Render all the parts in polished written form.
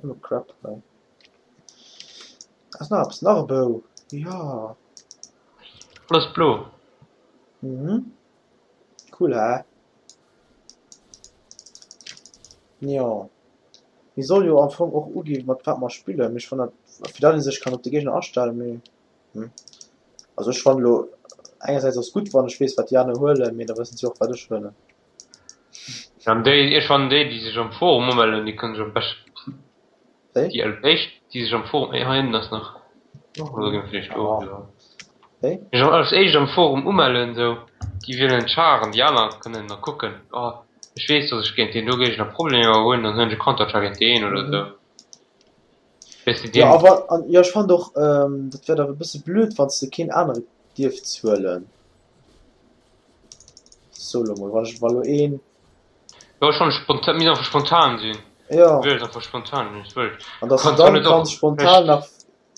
Nëmme Crap hei. Ass nach eppes? Nach e Bou? Jo. Alles blo. Mhm. Cool, hä? Jo. Mir soll jo am Fong och uginn, mat wat mer spillen. Mee ech fannen dat, fir datt ee sech kann op de Géigner astellen, mee hm. Also ech fannen elo, engersäits ass gutt, wann ech weess, wat déi aner huelen, mee da wëssen si och, wat ech huelen. An déi, ech fannen déi, déi sech am Forum umellen, déi kënnen sech am beschten. Wéi? Déi éischt, déi sech am Forum, hei ënnen ass nach, oder ginn vläicht do, jo. Wéi? Déi sech als éischt am Forum umellen, esou, déi wielen d'Charen, déi aner kënnen da kucken, oh, ech weess, datt ech géint deen do Géigner Problemer hunn, dann huelen ech e Counterchar géint deen oder esou. Weess de, Jo, deen. awer, an, jo, ech fannen och, dat wär dach e bësse blöd, wann s de keen anere dierfts huelen. So elo mol, wann ech, wa lo een. Jo, schon spontan, mir einfach spontan sinn. Ja. Wëll einfach spontan sinn, ech wëll. An dass du dann kanns spontan nach,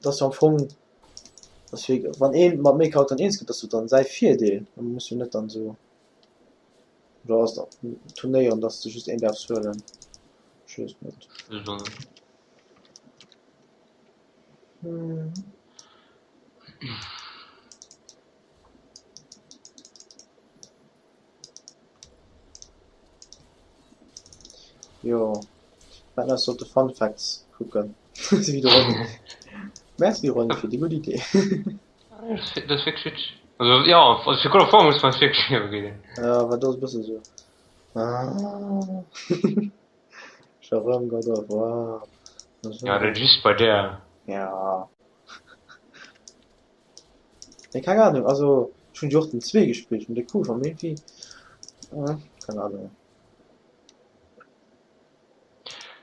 dass du am Fong, dass fir, wann een mat méi Charakteren eens gëtt, dass du dann säi Virdeel, dann muss jo net dann esou, oder ass et an Turnéieren, dass du just een däerfs huelen? Ech weess et net. Hm. Jo, mä ech sollt de Fun Facts kucken. Wéi de Ronny. Merci Ronny fir déi gutt Idee. Dat ass wierklech witzeg. Also jo, also fir God of War muss mer eis wierklech iwwerginn. Jo, well do ass e bësse sou. Scho rëm God of War. Ja, dat just bei där. Ja. Nee keng Ahnung, also ech hunn jo och den 2 gespillt, hunn dee cool fonnt, mee iergendwéi keng Ahnung.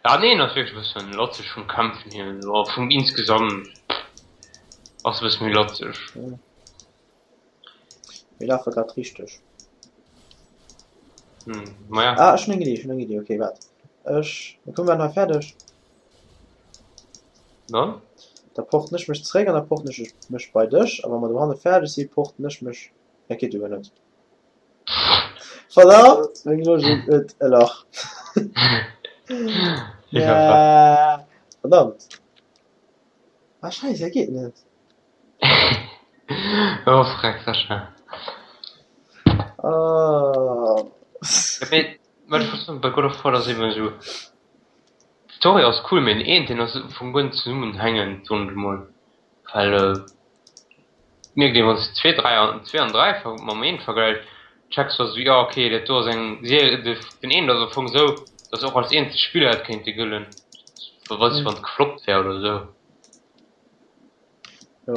Ja den een ass wierklech e bëssen latzeg vum Kämpfen hier, a vum insgesamt ass e bësse méi latzeg. Mir lafe grad richteg. Hm, maja. Ah ech hunn eng Idee, ech hunn eng Idee, okay waart ech, da komme mer hei fäerdeg. Dann? Da porten ech mech zréck an da porten ech mech bei dech. A wa mer dohanne fäerdeg sinn, porten ech mech. Dat geet jo guer net. Verdammt, meng Logik huet e Lach. Ja, verdammt. Ah, scheiße, dat geet net. Oh, freck, Sascha. Oh. Mee, wat ech wollt soen, bei God of War, dat ass eben esou. D'Story ass cool, mee den een deen ass am Fong guer net zesummenhängend soen ech mol, well et mierkt een wanns de 2, 3 an 2 an 3 mam een vergläichs, checks du esou jo ok dat do ass eng Serie, den een ass am Fong esou dass och als eenzegt Spill hätt kéinte gëllen, weess de wann et gefloppt wär oder esou. Jo.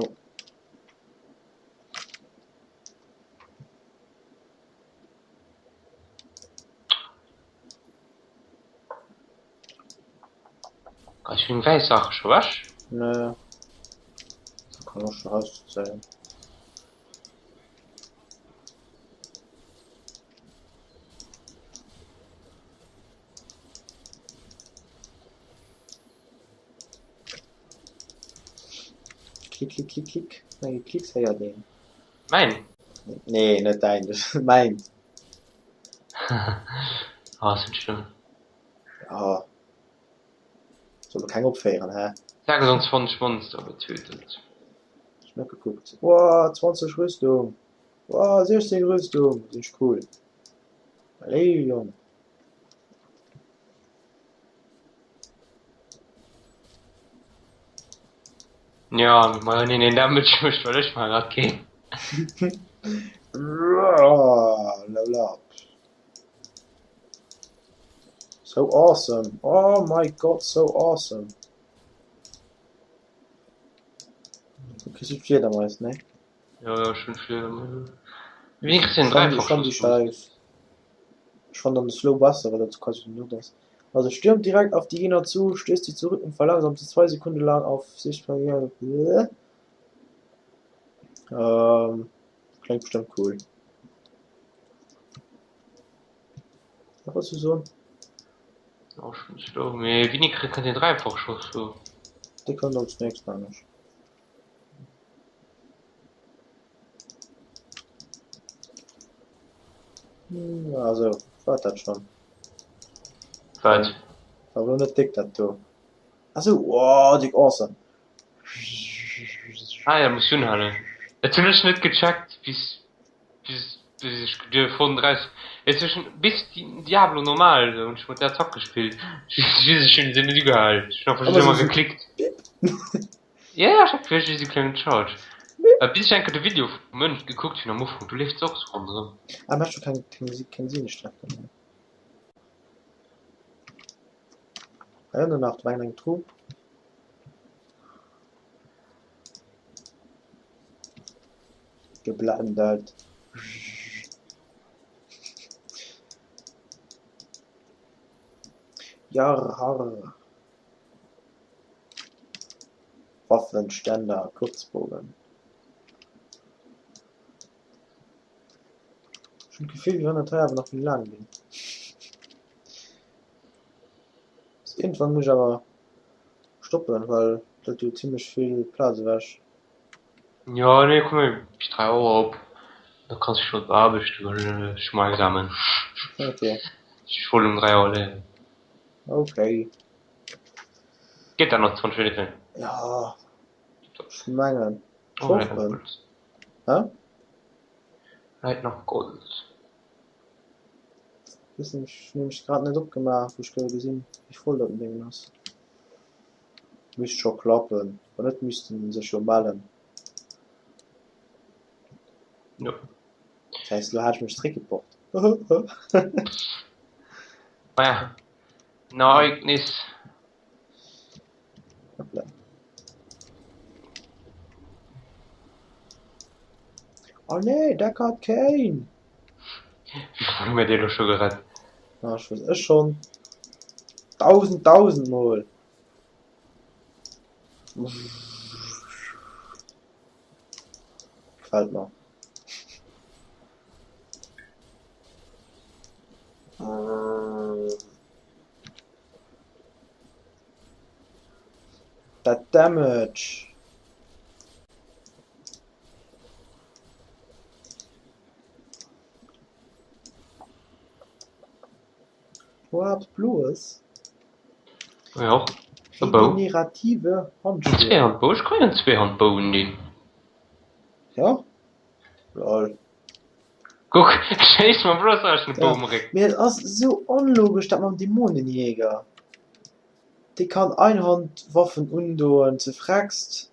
Ech hunn wäiss Saache scho wech. Nee. Kann och scho rauszéien. Klick, klick, klick, klick. Meng Klicks héiert een. Mäin? Nee, net däin, mäin. Ah, ass net schlëmm. Ja. Soll mer keng opféieren, hä? 26 Monster getötet. Ech net gekuckt. Woah, 20 Rüstung. Woah, 16 Rüstung. Sinn ech cool. Allez, Jong. Ja, ma nee, nee, Damage mécht, well ech mar grad keen. Level up. So awesome. Oh my god, so awesome. Du kriss du d'Fliedermais, ne? Jo, jo, ech hunn d'Fliedermais. Wéi kriss de den Ech fann déi Dräifachschoss? Scheiss. Ech fann dann de Slow besser, well dat quasi den Not ass. Also stürmt direkt auf die Gegner zu, stößt sie zurück und verlangsamt sie 2 Sekunden lang auf sich. Ähm, klingt bestimmt cool. Wat wollts du soen? Oh, ech hunn Slow, mee wéini kritt kënnt den Dräifachschoss do? Dee kënnt als nächst, mengen ech. Also, war dat schon. Wat? War elo net déck dat do. Ah sou, oh déck awesome. Ah ja, muss unhalen. Dat hunn ech net gecheckt bis bis bis ech geduer fonnt raus weess ech hunn bis Diablo normal sou hunn ech mat der Attack gespillt just ech hunn se net ugehal ech hunn einfach just ëmmer geklickt. Ja ja ech hat wierklech esou klengen Charge bis ech eng Kéier de Video vum Mönch gekuckt hunn am Ufank do leeft se och sou ronderëm. Ah mech du keng keng Sinestrecke méi. Hei ënnen nach, do war eng Truh. Geblendet. Jarr harr. Waffenständer, Kurzbogen. Ech hunn d'Gefill, wéi wann dat hei awer nach méi laang ginn. Iergendwann muss ech awer stoppen, well dat hëlt jo zimlech vill Plaz ewech. Jo, nee, komm mir bis 3 Auer op, da kanns du scho op d'Aarbecht well ech hu mar Examen. Okay. Ech wollt um 3 Auer léieren. Okay. Geet dat nach 20 Minutten? Jo, ech mengen, ech hoffen. Hä? Läit nach Gold. Weess net, ech hunn nämlech grad net opgemaach, wou ech géif gesinn, wéi voll dat Déngen ass. Misst scho klappen, wann net misst en sech jo mellen. Jo. Dat heisst, elo hat ech mech zréckgeport. Maja, Ereignis. Hoppla. Oh nee, Deckard Cain! Wéi vill hu mir dee lo scho gerett? Ah, ech weess, ech schonn dausendtausendmol. Gefällt mer. Dat Damage! Oh, eppes Bloes. Jo, e Bou. Regenerative En Handschuhe. Zweehandbou, ech kann jo en Zweehandbou undinn. Ja? Lol. Kuck, ech schéiss mam bloen Ja, Bou um Réck. mee et ass esou onlogesch dat mam Dämonenjäger. Dee kann Einhandwaffen undoen, ze freckst,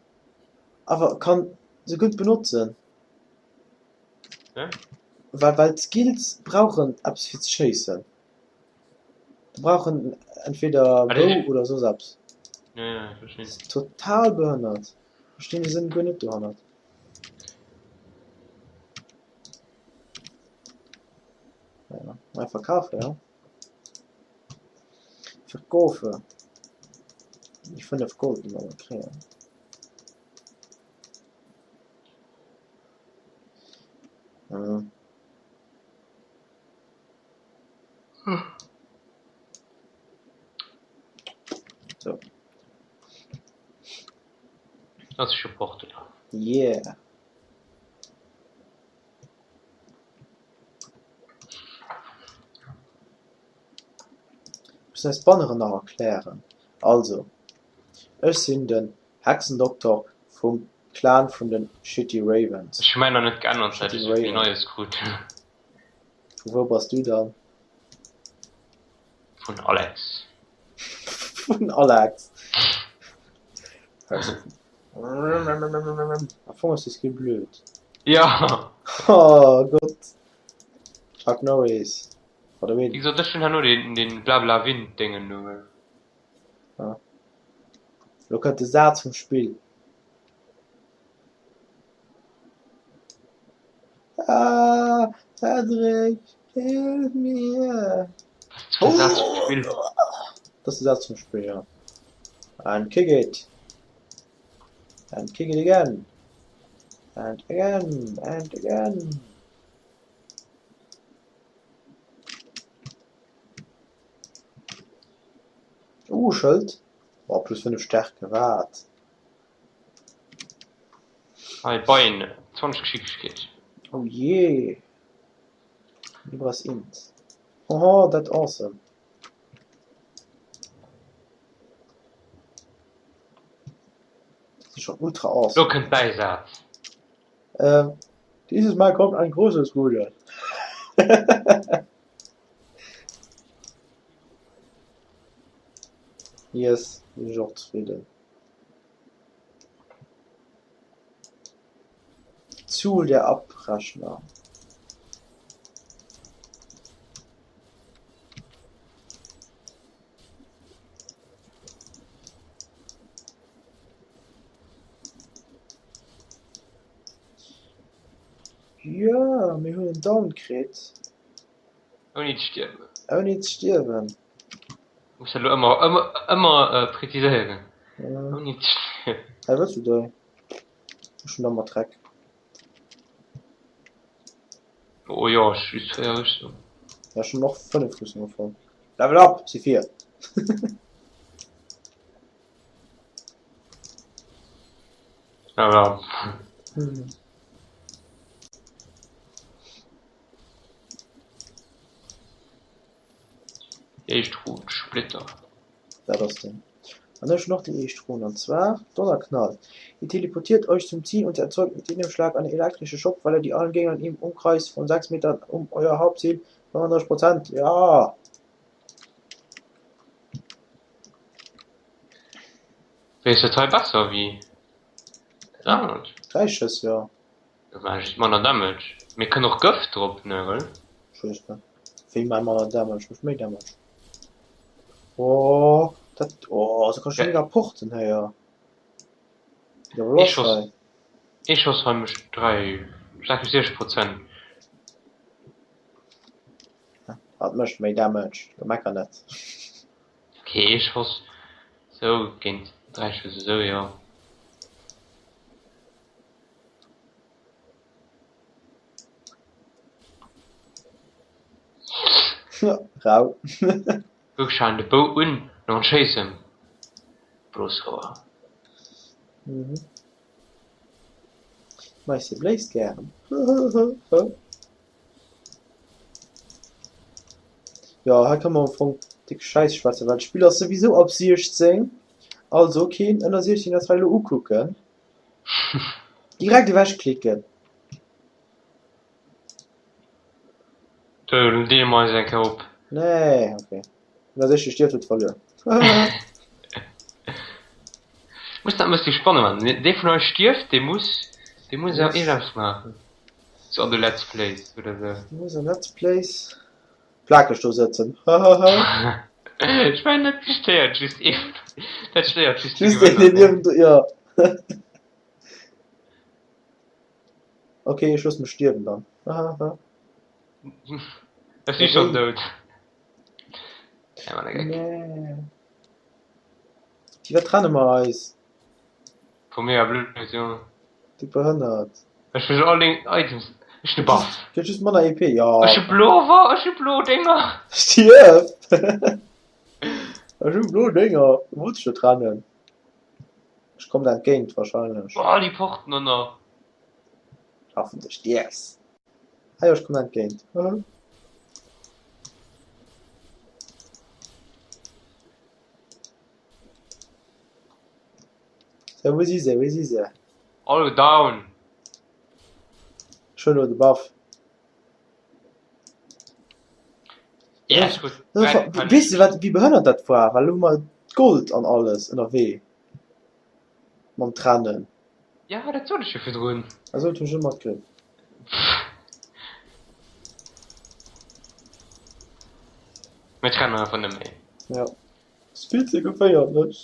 awer kann se gutt benotzen. Well well d'Skills brauchen eppes fir ze schéissen. Se brauchen entweder Bou oder soss eppes. Total behënnert. Verstinn de Sënn guer net dohannert. Ja, mal verkaufen, ja. Verkaufen. Déi 5 Gold, déi mer da kréien. Ja. So. Ass scho fort, oder? Yeah. Muss eis Banneren nach erklären. Also, ech sinn den Hexendokter vum Clan vun den Shitty Ravens. Ech hu mäin nach net geännert säit Shitty ech esou vill Raven. Neies krut. Vu wou bass du dann? Vun Alex. Vun Alex. Am Fong ass dee Skill blöd. Jo. Oh Gott. Chuck Norris for the Wéi win. gesot, ech hunn herno deen, deen Blabla Wind Déngen do. Ah. Lo kënnt de Saz vum Spill. Ah, Cedric, hilf mir! De Saz vum Spill. Dat ass de Saz vum Spill, ja. And kick it! And kick it again! And again! And again! Uh, Schëld! Oh, plus 5 Stärke, wat? Hei, Bein, 20 Geschicklegkeet. Oh jee! Du brauchs Int. Hoho, dat awesome! schon ultra Lo awesome. kënnt däi Saz. Ähm, dieses Mal kommt ein großes Rudel. Yes, sinn ech och zefridden. Zuhl der Abrechner. Jo, mir hunn en Down kritt. Ouni ze stierwen. Ouni ze stierwen. Muss dat elo ëmmer, ëmmer, ëmmer präziséieren. Ouni ze stierwen. Hei, wëlls du déi? Ech hunn der mat Dreck. Oh jo, ech hu just 4 Rüstung. Ja, ech hunn och 5 Rüstunge fonnt. Level up! Si 4. Level up. Déi éischt Run, Splitter. Dat ass den. An ech hunn och déi éischt Run, an zwar Donnerknall. Ihr teleportiert euch zum Ziel und erzeugt mit jedem Schlag eine elektrische Schockwelle, die allen Gegnern im Umkreis von 6 Metern um euer Hauptziel 35 Prozent. Ja! Wéi ass dat hei besser wéi dat anert? 3 Schëss, jo. Dat war just manner Damage. Mee kënnt och Gëft drop, ne wëll? Ech weess net. Wéi mei manner Damage? Mécht méi Damage. Oh, dat, oh, se kann schon mega porten héier. Geet awer Ee lass Schoss, hei. ee Schoss hei mécht 3, 66 Prozent. Hat mécht méi Damage, lo mecker net. Ok, ee Schoss sou géint 3 Schëss esou, jo. Rau. Kuck, ech halen de Bou un an dann schéissen. Blosrouer. Mhm. Meisje bléist gären. Jo, hei kann mer am Fong déck Schäiss schwätzen, well d'Spill ass souwisou ab 16. Also keen ënner 16 dat hei elo ukucken. Direkt ewech klicken. Dann deele mer eis eng Kéier op. Nee, okay. Ënner 16 stierft huet verluer. Muss dat e bëssi spannend maachen. Dee vun eis stierft, dee muss, dee muss awer iergendeppes maachen. Sou an de Let's Plays oder sou. Dee muss an Let's Plays plakeg do sëtzen. Ech mengen dat stéiert just een, dat stéiert just de Just een, Gewënner, deen ne? niewent, jo. Ok, ech loosse mech stierwen dann. Ech si schonn dout. Ey, Geck. Nee. Firwat trenne mer eis? Wor mega blöd, jo. Déck behënnert. Ech wëll all deng Items. Ech hun e Buff. Kritt just manner EP, jo. Ech hu blo Wa, ech hu blo Dénger. Stierf! Ech hu blo Dénger. Du wolls dech jo trennen. Ech komm der entgéint wahrscheinlech. Boah, déi Porten ënner. Hoffentlech stierfs. Ah jo, ech komm der entgéint. Sou, wou si se? Wou si se? All down! Ech huelen elo de Buff. Yes, gutt. Weess de wat, wéi behënnert dat war? Well elo hu mer d'Gold an alles ënnerwee mam Trennen. Ja, dat sot ech jo virdrun. Ah sou, dat hunn ech net matkritt. Mir trennen einfach net méi. Ja. Ass vill ze geféierlech.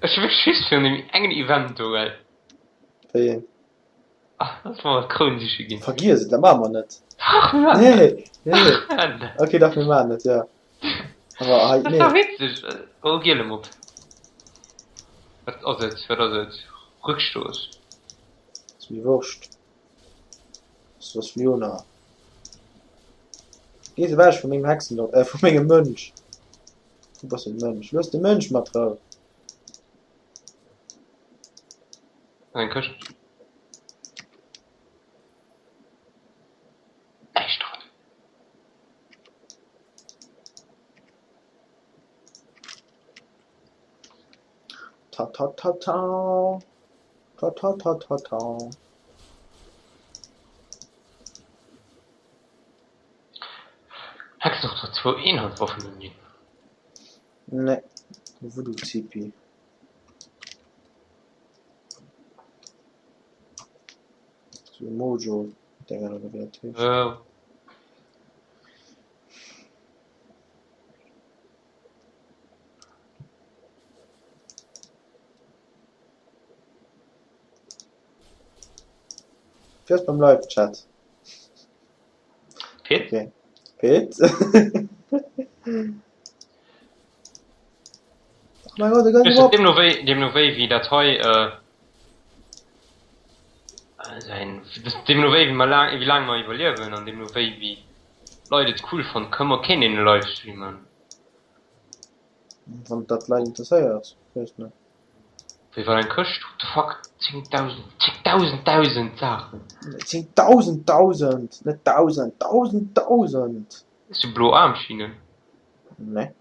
Ech hu wierklech Schiss virun deem engen Event do, well. Wéi een? Ah, dass mer d'Kroun siche ginn. Vergiess et, dat maache mer net. Dach, mir maachen Nee, dat. nee. Dach, mir maachen dat. Okay, dach, mir maachen et, jo. Awer hei, Dat nee. war witzeg. Oh, giele Mob. Wat ass et? Wat ass et? Rückstoß. Ass mir Wurscht. Ass was Fiona. Geet ewech vu mengem Hexen, äh, vu mengem Mönch. Du bass en Mönch. Looss de Mönch mat Rou. Eng Këscht. Näischt dran. Ta ta ta ta ta ta ta ta ta. Hätt och der zwou Eenhandwaffen unginn. Nee, Voodoo CP. So Mojo Dinger oder wéi dat heescht. Äh. Wie ass beim Live-Chat? Pit? Okay. Pit? Oh mein Gott, egal Ech deemno wéi, deemno wéi wéi dat hei äh, säin, deemno wéi wéi mer laang, wéi laang mer iwwerliewen an deemno wéi wéi d'Leit et cool fannen, kënne mer kéint een e Livestream man. Wann dat d'Leit interesséiert, weess net. Wéi war eng Këscht? What the fuck? 10.000, 10.000, 1000 Saachen. 10.000, 1000, net 1000, 1000, 1000. Hues du blo Aarmschienen? Nee.